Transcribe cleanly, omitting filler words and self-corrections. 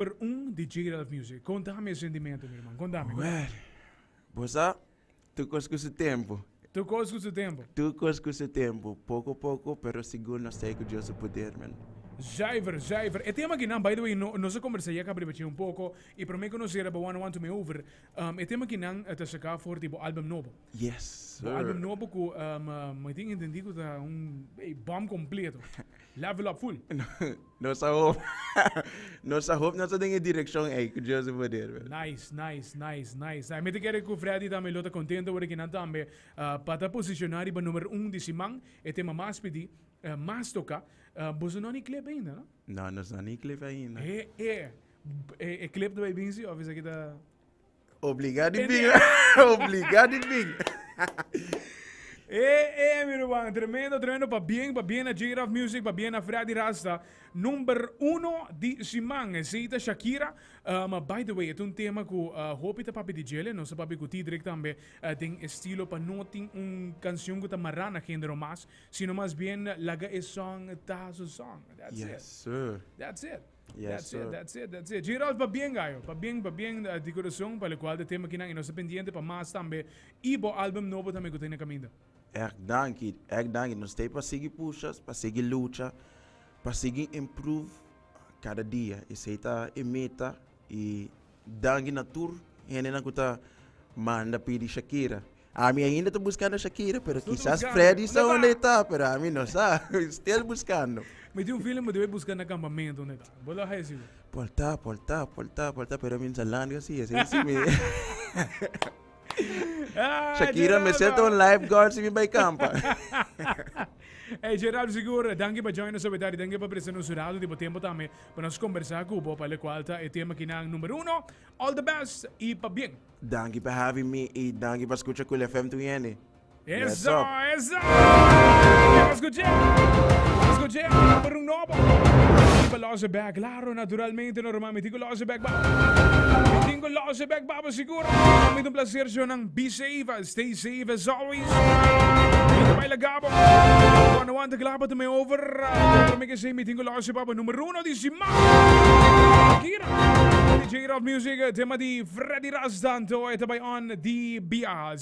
Number un di J-Ralph Music. Contame e sentimento, mi herman. Contame. Well, bo sa, tur cos cu su tempo. Tur cos cu su tempo. Tur cos cu su tempo. Poco poco, pero sigur nos ta cu Dios su poder, man. Zuiver, zuiver. E tema akinan, by the way, no, nos a conversa ya caba riba dje un poco, y prome cu nos cera pa One One to Me Over, um, e tema akinan ta saca for di bo album nobo. Yes, sir. Bo album nobo cu, um, mi tin entendi cu ta un, ey, bom completo. Level up full. Nos a hoop, nos a hoop nos ta den e direccion ey cu Dios su poder. Nice, nice, nice, nice. Nice. Mi ta kere cu Freddy tambe lo ta contento ora ki nan tambe pa ta posiciona riba numero un di siman, e tema mas pidi, mas toca. Boso no a ni clip ainda, no? No, nos no a ni clip ainda. E, e, e clip ta bay bin si of esaki ta. Obligá di bin. Obligá di bin. E, e, mi ruman, tremendo, tremendo. Pabien, pabien na J-Raf Music, pabien na Freddy Rasta. Number uno di siman, esey ta Shakira. Um, by the way, e ta un tema cu uh, hopi ta papia di djele, nos ta papia cu Tidrick tambe uh, den estilo pa no tin un cancion cu ta mará na género mas, sino mas bien laga e song ta su song. That's yes, it. Sir. That's it. Yes, That's sir. it, that's it, that's it. Gerald, pabien gayo. Pabien, pabien di corazon pa locual ta tema kinan y nos ta pendiente pa mas tambe y bo album nobo tambe cu ta na caminda. Erg danki, erg danki. Nos ta pa sigui pusha, pa sigui lucha, pa sigui improve cada dia. Esey ta e meta y danki na tur hendenan cu ta manda pidi Shakira. Ami ainda ta buscando Shakira, pero Estoy quizás buscando. Freddy sa ¿Dónde donde está? está, pero ami no sa. Still buscando. Mi tin un feeling bo debe busca na campamento donde ta. Bo lo haci sigur. Por ta, por ta, por ta, por ta, pero mi sa larga si, así si mi. Ah, Shakira me Geraldo. siento un lifeguard si mi bay campa. Hey Geraldo sigur, danki pa join nos awe tardi, danki pa presta nos rato di bo tempo tambe pa nos conversa cu bo pa locual ta e tema kinan number uno. All the best y pabien. Danki pa having me y danki pa scucha Cool FM tu hende. What's Eso, up? eso! Vamos escuchar! Vamos escuchar! Number un nobo! Pa los back, claro, naturalmente, normal. Mi tingo los back, ba. Mi tingo los back, baba, seguro. Mi un placer, Jonan. Be safe, stay safe as always. Mi ta baila gabo. Cuando ante klapa te me over. Pero me que say, mi tingo los baba, numero uno di siman. Kira. DJ Ralph Music, tema di Freddy Rasta, anto e ta bai on di bia.